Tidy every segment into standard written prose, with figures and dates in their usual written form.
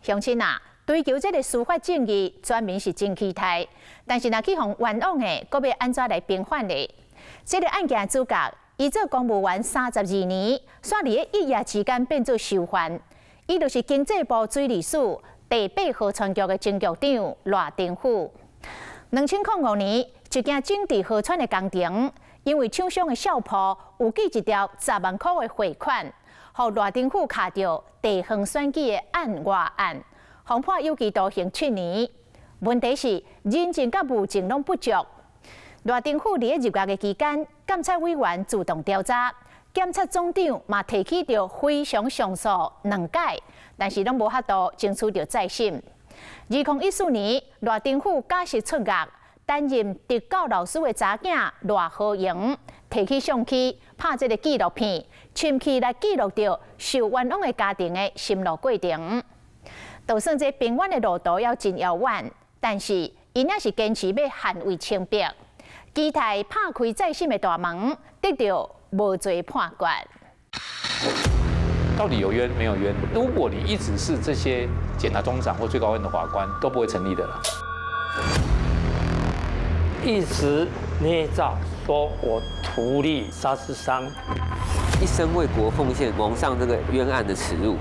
鄉親啊，追求這个司法正義，全民是真期待。但是若去予冤枉的，閣欲按怎來平反呢？這个案件主角，伊做公務員32年，煞佇咧一夜之間變做囚犯。伊就是經濟部水利署第八河川局的前局長賴登富。2005年，一件整治河川的工程，因為廠商的笑破有記一條10萬箍的匯款，予賴登富卡著地方選舉的案外案，予判有期徒刑7年。問題是人證佮物證攏不足。賴登富佇咧入獄的期間，監察委員自動調查，檢察總長嘛提起著非常上訴兩擺，但是攏無法度爭取著再審。2014年，賴登富假釋出獄，擔任特教老師的查囝賴和榮提起相機拍這个紀錄片，深去來記錄著受冤枉的家庭的心路過程。就算這平冤的路途猶真遙遠，但是𪜶也是堅持欲捍衛清白，期待拍開再審的大門，得著無罪判決。到底有冤沒有冤？如果你一直是這些檢察總長或最高院的法官，都不會成立的了。一直捏造說我圖利砂石商，一生為國奉獻，蒙上這個冤案的恥辱。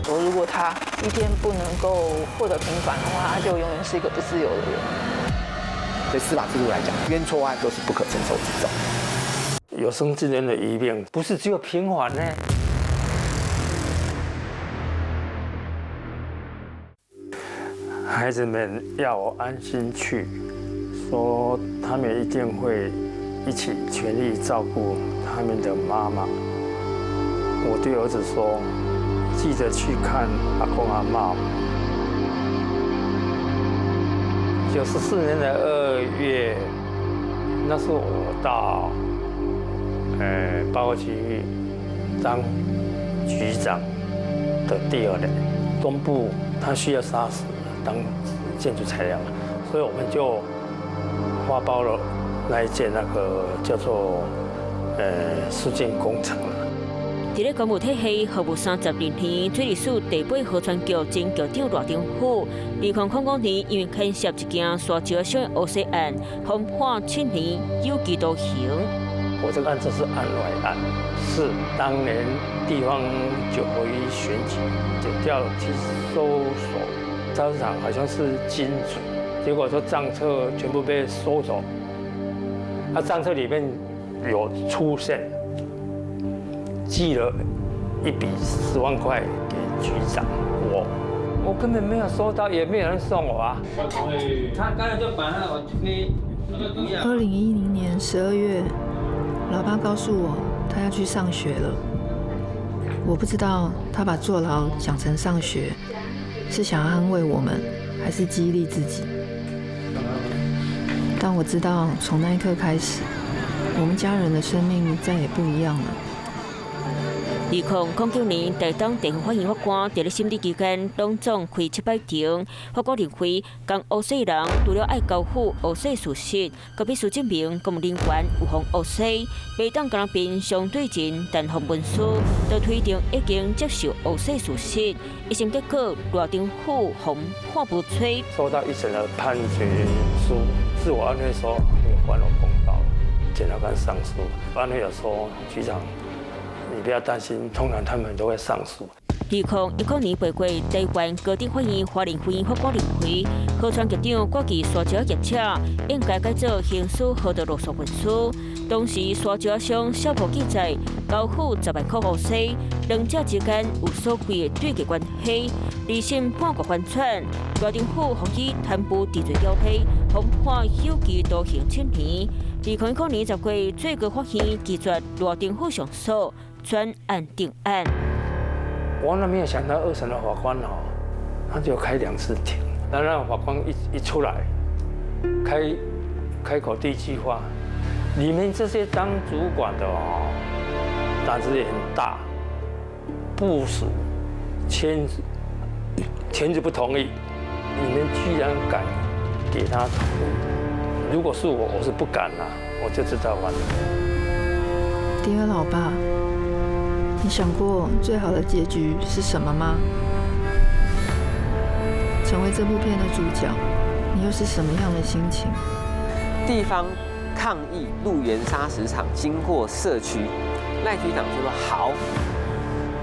我如果他一天不能夠獲得平反的話，他就永遠是一個不自由的人。對司法制度來講，冤錯案都是不可承受之重。有生之年的遺願，不是只有平反呢。孩子們要我安心去，說他們一定會一起全力照顧他們的媽媽。我對兒子說，記得去看阿公阿嬤。94年的2月，那是我到八區當局長的第二年，東部他需要砂石當建築材料，所以我們就發包了那一件那個叫做疏浚工程。佇咧公務體系服務32年，水利署第八河川局前局長賴登富，2000年因為牽涉一件沙石商烏洗案，予判7年有期徒刑。我這個案子是案外案，是當年地方九合一選舉，檢調去搜索砂石廠，好像是金主，結果說賬冊全部被收走，那賬冊裡面有出現寄了一筆10萬塊給局長，我根本沒有收到，也沒有人送我啊。他剛才就把那我推。2010年12月，老爸告訴我他要去上學了。我不知道他把坐牢講成上學，是想安慰我們，還是激勵自己。但我知道，從那一刻開始，我們家人的生命再也不一樣了。2009年，台東地方法院法官佇咧審理期間，當眾開七擺庭。法官認為，仝烏洗人除了愛交付烏洗事實，閣必須證明公務人員有予烏洗，袂當干焦憑相對人單方文書，就推定已經接受烏洗事實。一審結果，賴登富予判無罪。收到一審的判決書，自我安慰說：你還我公道。檢察官上訴，安慰有說局長，你不要擔心，通常他們都會上訴。2010年8月，台灣高等法院花蓮分院法官認為，河川局長過去沙石業者應該改做刑事河道垃圾運輸。當時沙石商小報記載，交付10萬箍烏洗，兩者之間有所謂的對價關係。二審判決翻轉，賴登富予以貪污治罪條例，予判有期徒刑7年。2010年10月，最高法院拒絕賴登富上訴，轉案定案。我那沒有想到二審的法官哦，他就開兩次庭。那那法官一出來，開口第一句話，你們這些當主管的哦，膽子也很大，部屬簽字簽字不同意，你們居然敢給他同意？如果是我，我是不敢啦，我就知道完了。 Dear 老爸，你想過最好的結局是什麼嗎？成為這部片的主角，你又是什麼樣的心情？地方抗議鹿園砂石廠經過社區，賴局長就說好，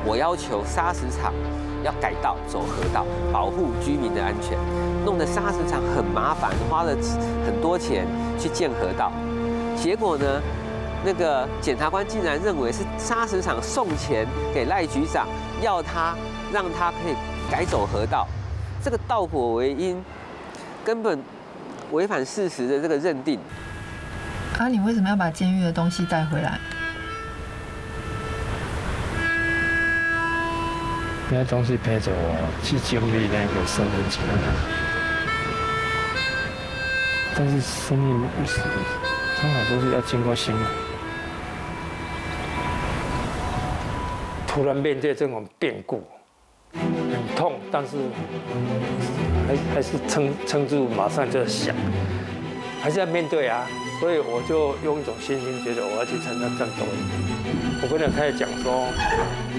我要求砂石廠要改道走河道，保護居民的安全。弄得砂石廠很麻煩，花了很多錢去建河道。結果呢，那個檢察官竟然認為是砂石廠送錢給賴局長，要他讓他可以改走河道，這個倒果為因，根本違反事實的這個認定。啊，你為什麼要把監獄的東西帶回來？那東西陪着我去經歷那個身份轉換，但是生命是通常都是要經過辛苦。突然面對這種變故，很痛，但是還是撐住，馬上就想，還是要面對啊。所以我就用一種信心，覺得我要去參加戰鬥。我跟我太太講說，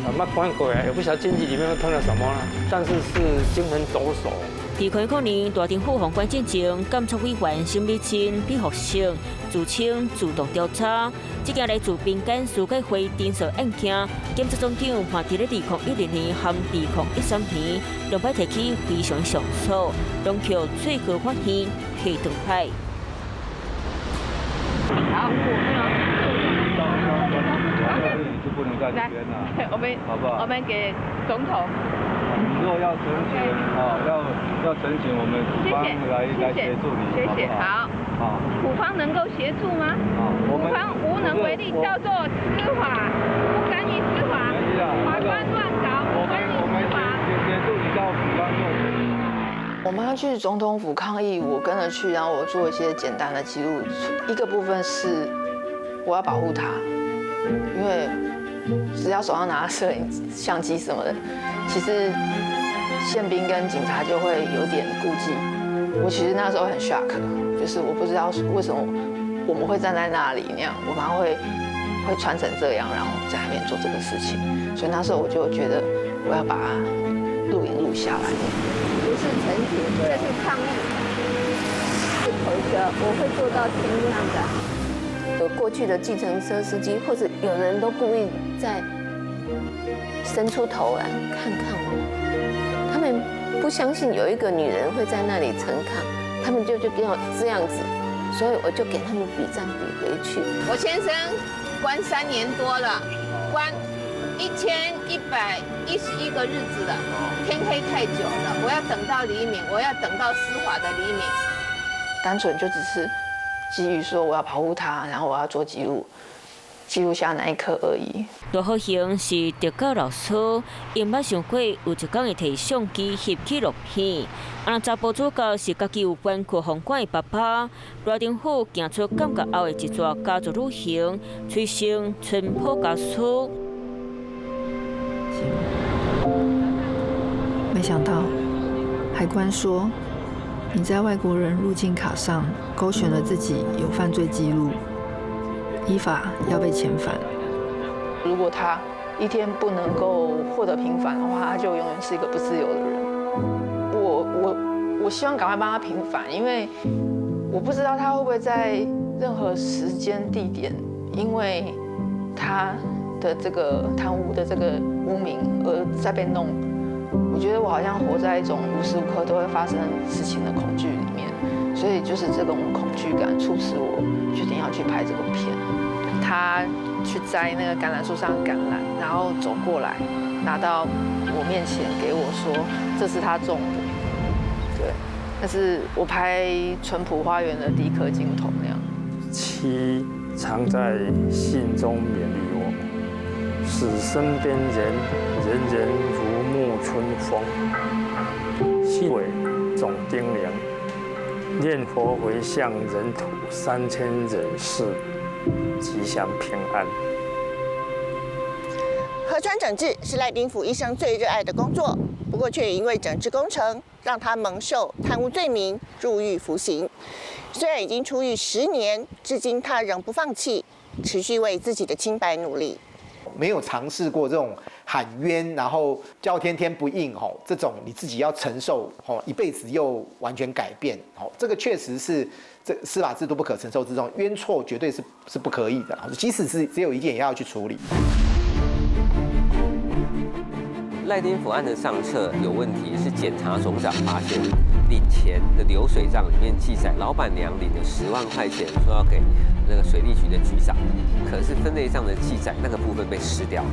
啊，沒關過啊，也不曉得監獄裡面會碰到什麼啦，但是是精神抖擻。2010年，大政府宏觀進前，監察委員沈美珍、李福生自稱自動調查，這件來自民間司改會偵查案件，檢察總長嘛佇咧2010年和2013年兩擺提起非常上訴，攏予最高法院提轉派。好，就不能在這邊了，我們好不好？我們給總統。你如果要陳情啊，要陳情，我們府方來協助你，謝謝，好。好，府方能夠協助嗎？府方無能為力，叫做司法不干預司法，法官亂搞，不干預司法。協助你到府方做。我媽去總統府抗議，我跟着去，然後我做一些簡單的記錄。一個部分是我要保護她，因為只要手上拿攝影相機什麼的，其實憲兵跟警察就會有點顧忌。我其實那時候很 shock，就是我不知道為什麼我們會站在那裡那樣，我媽會穿成這樣，然後在那邊做這個事情。所以那時候我就覺得我要把錄影錄下來。不是陳情，這是抗議，是投降，我會做到天亮的。有過去的計程車司機，或者有人都故意在伸出頭來看看我，他們不相信有一個女人會在那裡陳抗，他們就給我這樣子，所以我就給他們比讚比回去。我先生關3年多了，關1111個日子了，天黑太久了，我要等到黎明，我要等到司法的黎明。單純就只是基於說我要保護他，然後我要做記錄，記錄下那一刻而已。羅浩雄是特教老師，伊毋捌想過有一天會提相機翕紀錄片。啊，查埔主角是家己有關注房管的爸爸，賴政府行出感覺後的一逝家族旅行，催生淳樸家書。沒想到，海關說你在外國人入境卡上勾選了自己有犯罪記錄，依法要被遣返。如果他一天不能夠獲得平反的話，他就永遠是一個不自由的人。我希望趕快幫他平反，因為我不知道他會不會在任何時間地點，因為他的這個貪污的這個污名而再被弄。我覺得我好像活在一種無時無刻都會發生事情的恐懼裡面，所以就是這種恐懼感促使我決定要去拍這個片。他去摘那個橄欖樹上的橄欖，然後走過來拿到我面前給我說：“這是他種的。”對，那是我拍淳樸花園的第一顆鏡頭那樣。妻常在信中勉勵我，使身邊人人人如沐春風。信尾總叮嚀，念佛回向人土3000人世，吉祥平安。河川整治是賴丁福一生最熱愛的工作，不過卻也因為整治工程，讓他蒙受貪污罪名入獄服刑。雖然已經出獄10年，至今他仍不放棄，持續為自己的清白努力。沒有嘗試過這種喊冤，然後叫天天不應吼，這種你自己要承受吼，一輩子又完全改變吼，這個確實是這司法制度不可承受之重，冤錯絕對是不可以的，即使是只有一件，也要去處理。賴丁福案的上冊有問題，是檢察總長發現領錢的流水賬裡面記載，老闆娘領了10萬塊錢，說要給那個水利局的局長，可是分類賬的記載那個部分被撕掉了，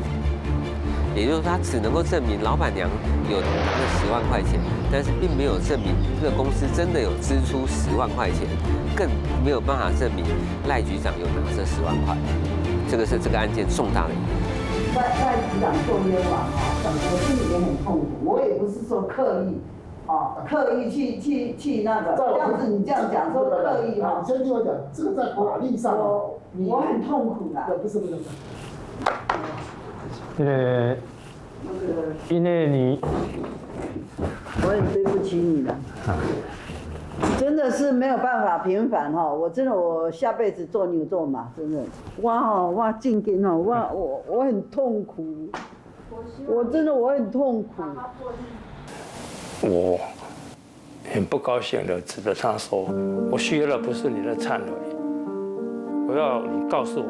也就是說，他只能夠證明老闆娘有拿了十萬塊錢，但是並沒有證明這個公司真的有支出十萬塊錢，更沒有辦法證明賴局長有拿這十萬塊，這個是這個案件重大的疑慮。賴局長做冤枉啊，我心裡也很痛苦。我也不是說刻意，啊，刻意去那個，這樣子你這樣講說刻意哈。你先聽我講，這個在法律上，我很痛苦的。不是不是。因為你，我很對不起你了。真的是沒有辦法平反哈，我真的我下輩子做牛做馬，真的。我吼我正經吼，我很痛苦，我真的我很痛苦。我很不高興的指着他說：“我需要的不是你的懺悔，我要你告訴我，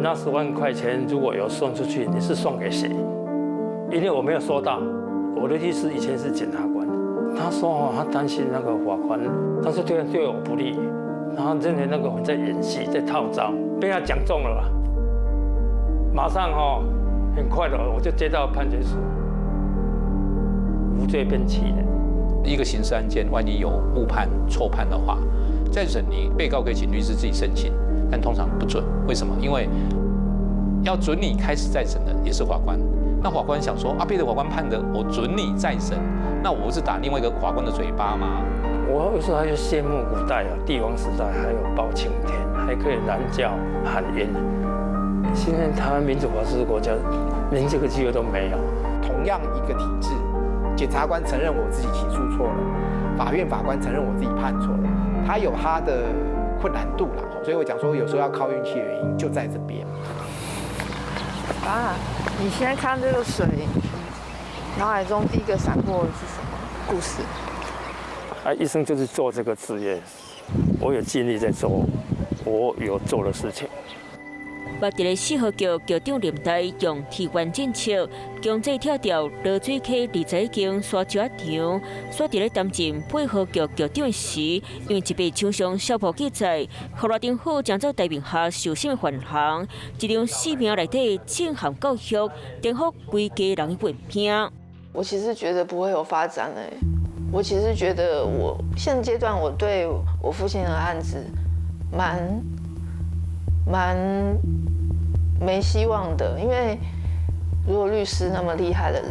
那十萬塊錢如果有送出去，你是送給誰？因為我沒有收到。我的律師以前是檢察官。”他說：“哦，他擔心那個法官，他說對我不利，然後認為那個人在演戲，在套招，被他講中了。馬上哦，很快的我就接到判決書，無罪變7年。一個刑事案件，萬一有誤判、錯判的話，再審你被告可以請律師自己申請，但通常不准。為什麼？因為要准你開始再審的也是法官。那法官想說，啊，別的法官判的，我准你再審，那我不是打另外一個法官的嘴巴嗎？我有時候還羨慕古代啊，帝王時代還有包青天，還可以攔轎喊冤。現在台灣民主法治國家，連這個機會都沒有。同樣一個體制，檢察官承認我自己起訴錯了，法院法官承認我自己判錯了，他有他的困難度啦。所以我講說，有時候要靠運氣的原因就在這邊。爸，你現在看這個水，腦海中第一個閃過的是什麼故事？啊，醫生就是做這個職業，我有盡力在做，我有做的事情。捌佇咧四號局局長林台用提冤政策，強制拆掉濁水溪21間沙石仔場。煞佇咧擔任八號局局長時，因為一筆廠商銷破記載，予賴丁虎將做台面下受審的犯行，一場生命內底震撼教育，顛覆規家人的運命。我其實覺得不會有發展欸，我其實覺得我現階段我對我父親的案子，蠻沒希望的，因為如果律師那麼厲害的人，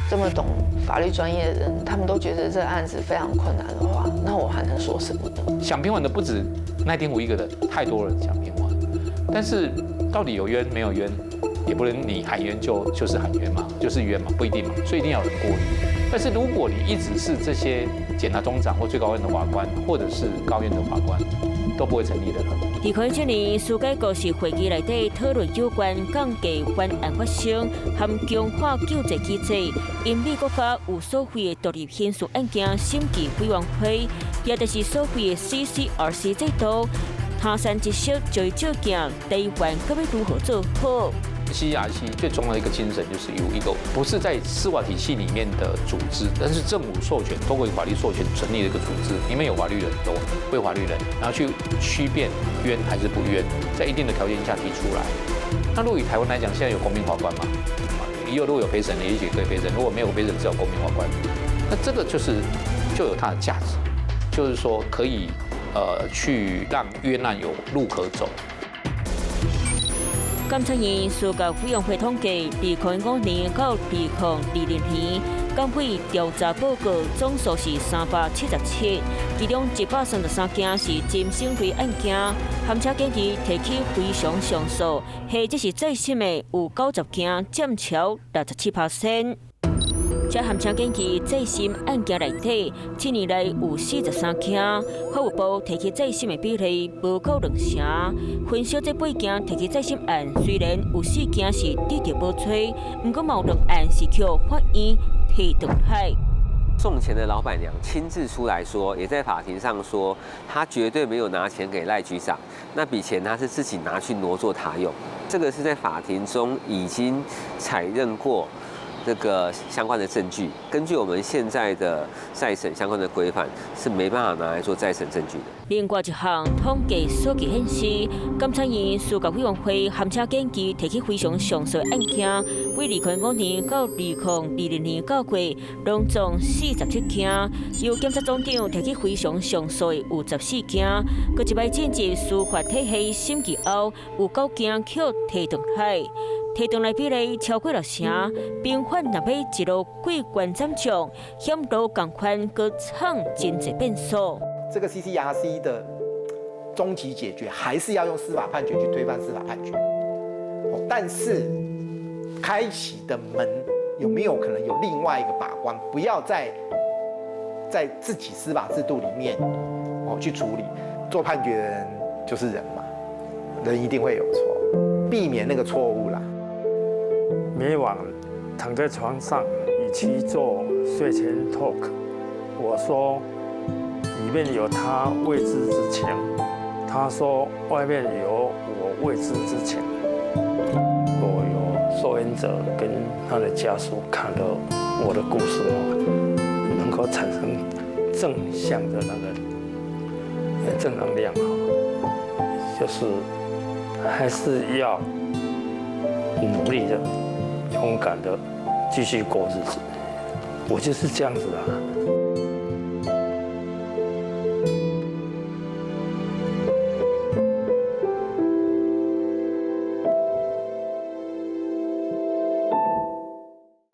這麼懂法律專業的人，他們都覺得這個案子非常困難的話，那我還能說什麼呢？想平反的不止賴丁虎一個人，太多人想平反，但是到底有冤沒有冤，也不能你喊冤就是喊冤嘛，就是冤嘛，不一定嘛，所以一定要有人過濾。但是如果你一直是這些檢察總長或最高院的法官，或者是高院的法官，都不會成立的。2017年，司改國是會議內底討論有關降低冤案發生和強化救濟機制，英美國家有所謂的獨立刑事案件審計委員會，也就是所謂的 CCRC 制度。他山之石就會照鏡，台灣閣欲如何做好？ CCRC 最重要的一個精神就是有一個不是在司法體系裡面的組織，但是政府授權，透過法律授權成立的一個組織，裡面有法律人，都為法律人，然後去區辨冤還是不冤，在一定的條件下提出來。那如果以台灣來講，現在有公民法官嘛？以後如果有陪審的，也許可以陪審；如果沒有陪審，只有公民法官。那這個就有它的價值，就是說可以去讓冤案有路可走。監察院司法委員會統計，2005年到2020年，港匪調查報告總數是377，其中133件是偵審類案件，含且建議提起非常上訴，或者是再審的有90件，佔超67%。這含請檢舉再審案件內底，7年來有43件，法務部提起再審的比例無夠兩成。分析這八件提起再審案，雖然有四件是得著無罪，毋過嘛有兩案是予法院提轉來。送錢的老闆娘親自出來說，也在法庭上說，她絕對沒有拿錢給賴局長，那筆錢她是自己拿去挪作他用。這個是在法庭中已經採認過這個相關的證據，根據我們現在的再審相關的規範，是沒辦法拿來做再審證據的。另外一項統計數據顯示，檢察院司法委員會函請檢舉提起非常上訴案件，為2005年到2022年到過，攏總47件，由檢察總長提起非常上訴的有14件，閣一擺進入司法體系審議後，有九件予提轉來。提轉來比例超過六成，平反若欲一路過關斬將，險路仝款，閣藏真濟變數。這個 CCRC 的終極解決，還是要用司法判決去推翻司法判決。但是開啟的門有沒有可能有另外一個把關？不要再在自己司法制度裡面哦去處理。做判決的人就是人嘛，人一定會有錯，避免那個錯誤啦。每晚躺在床上，與妻做睡前 talk，我說裡面有他未知之情，他說外面有我未知之情。我有受冤者跟他的家屬看到我的故事哦，能夠產生正向的那個正能量啊，就是還是要努力的、勇敢的繼續過日子。我就是這樣子啊。